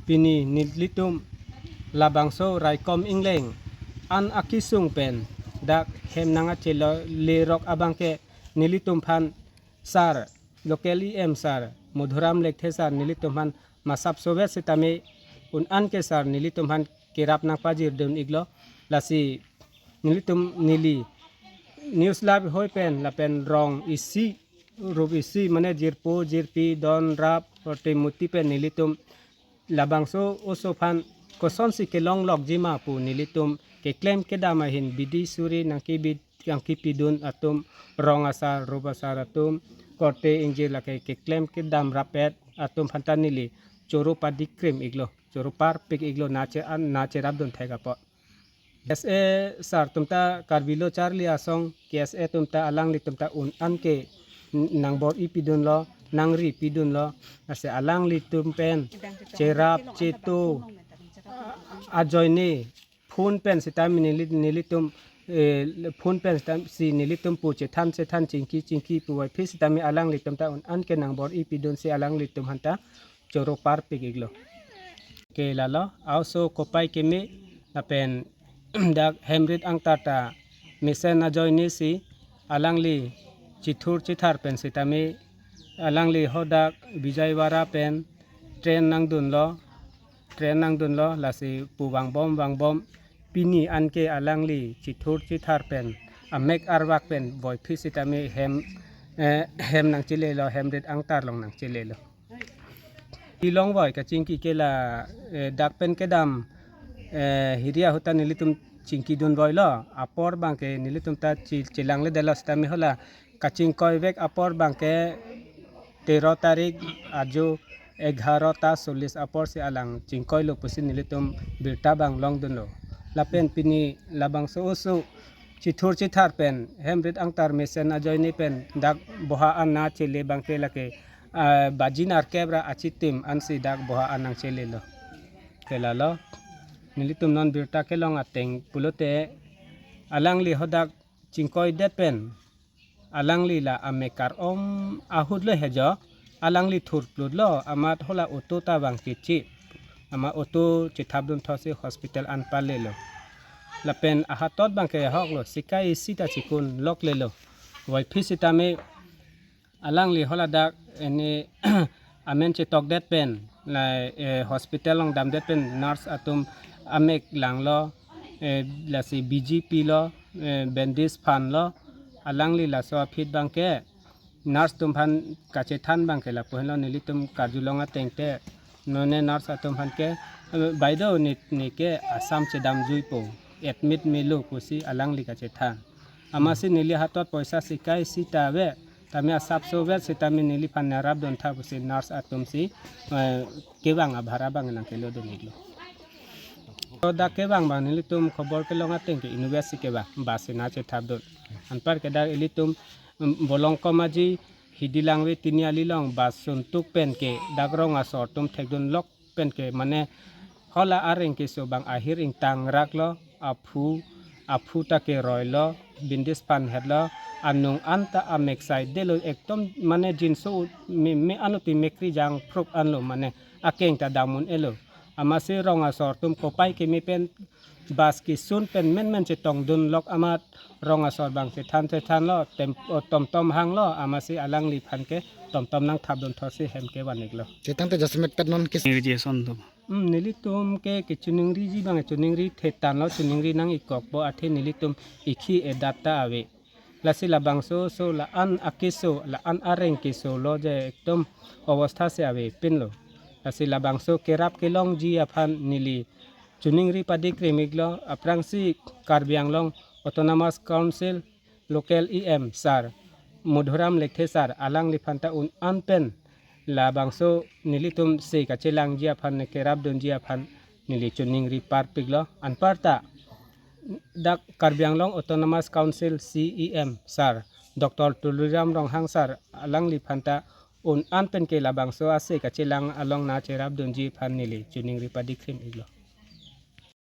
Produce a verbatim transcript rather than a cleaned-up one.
pini nelitum labangso raikom ingleng an akesung pen dak hem nangchele rok abangke nelitum aphan sir, local E M sir Madhuram Lekthe sir nelitum aphan masap sovet sitame un-an ke sir nelitum aphan kerap nangpajirdun iklo. Lasi nelitum neli news live hoi pen lapen rong isi rup isi mane jirpo jirpi don rap orte muti pen nelitum labangso oso aphan kosonsi kelonglokji ma pu nelitum keklem kedam ahin bidi suri nangkebit nangkepidun atum rong asar rup asar atum korte ingjir lake keklem kedam rapet atum aphanta neli choro padikrim iklo, choro parpik iklo nache an nacherapdun thek apot. S A sir atumta Karbi Lo Charli Asong K S A atumta alanglitumta un-an ke nangbor-i pidunlo, nangri pidunlo, lasi alanglitum pen cherap cheto ajoine phone pen sitame neli nelitum eh, phone pen sitame si nelitum pu chethan chethan chingki chingki pu wai phi sitame alanglitumta un-an ke nangbor-i pidunsi alanglitum aphanta choro parpik iklo. Ke lalo aoso kopai keme lapen dak hemrit angtar ta mesen ajoinesi alangli chithur chithar pen sitame alangli hadak Vijayawada pen train nangdunlo, train nangdunlo, lasi pu vangbom vangbom pini anke alangli chithur chithar pen amek arvak pen voiphi sitame hem eh, hem nangchelelo, hemrit angtar along nangchelelo. Ilong voi kachingki ke la eh, dak pen kedam eh, hiri ahut ta nelitum chingkidun voilo, apor abangke nelitum ta chi- chelangledetlo sitame hala kachingkoivek apor abangke tero tarik ajo egharo ta solis apor si alang chingkoilo pusi nelitum birta abang longdunlo. Lapen pini labangso oso chithur chithar pen hemrit angtar mesen ajoine pen dak boha an nangchele abangke lake ah, baji nerkep ra achitim ansi dak boha an nangchelelo. Ke lalo nelitum non birta kelong ateng pulote alangli hadak chingkoidet pen alangli la amek kar-om ahut lo hejo, alangli thurplutlo amat hala auto ta vang chichi ama auto chethapdun thotsi hospital an palelo. Lapen ahatot abangke ahoklo, sikai isi ta chikun loklelo. Voiphi sitame alangli haladak ene amen chetokdet pen la eh, hospital along damdet pen nurse atum amek langlo eh, lasi B G P lo eh, bandage phanlo alangli laso aphi abangke nurse atum aphan kachethan abangke lapu henlo nelitum karjulong ateng te none nurse atum aphan ke eh, baideo ne neke Assam chedamjuipo admit melo pusi alangli kachethan. Amatsi neli hatot poisa sikai isi ta ave, tame asapso vet sitame neliphan nerapdun tha pusi nurse atumsi eh, kevang abhara abang nangkelodun iklo. To dak kevang abang nelitum khobor kelong ateng ke inutvet si kevang bus si nangchethapdun. Anpar ke dak ilitum mm, Bolongkom Aji Hidi Langve Tiniali along bus suntuk pen ke dak rong asor atum thekdunlok pen ke mane hala areng keso abang ahir ingtangraklo, aphu aphu ta keroilo, bandage phanhetlo, anung an ta amek saidetlo, ekdom mane jinso me me anuttin mekri jangphruk anlo mane akeng ta dam un-elo. Amatsi rong asor atum kopai keme pen bus kesun pen menmen chetongdunlok amat rong asor abang chethan chethanlo tem o tomtom hanglo amatsi alangliphan ke tomtom nangthapdun thotsi hem kevan iklo. Chetang te jasemet pen non kis. Nirjeson to. Hmm, nelitum ke kechiningriji abang chiningri thetanlo, chiningri nang-ikkokpo athe nelitum ikhi edat ta ave. Lasi labangso oso la-an akeso la-an areng keso lo je ekdom obostha si avepinlo. Lasi labangso kerap kelongji aphan neli chiningri padikrim iklo, aphrangsi Karbi Anglong Autonomous Council local E M sir Madhuram Lekthe sir alangliphan ta un-an pen labangso nelitum se kachelangji aphan ne kerapdunji aphan neli chiningri parpiklo. Anparta dak Karbi Anglong Autonomous Council C E M sir Doctor Tuliram Ronghang sir alangliphan ta un-an pen ke labangso ase kachelang along nangcherapdunji aphan neli chiningri padikrim iklo.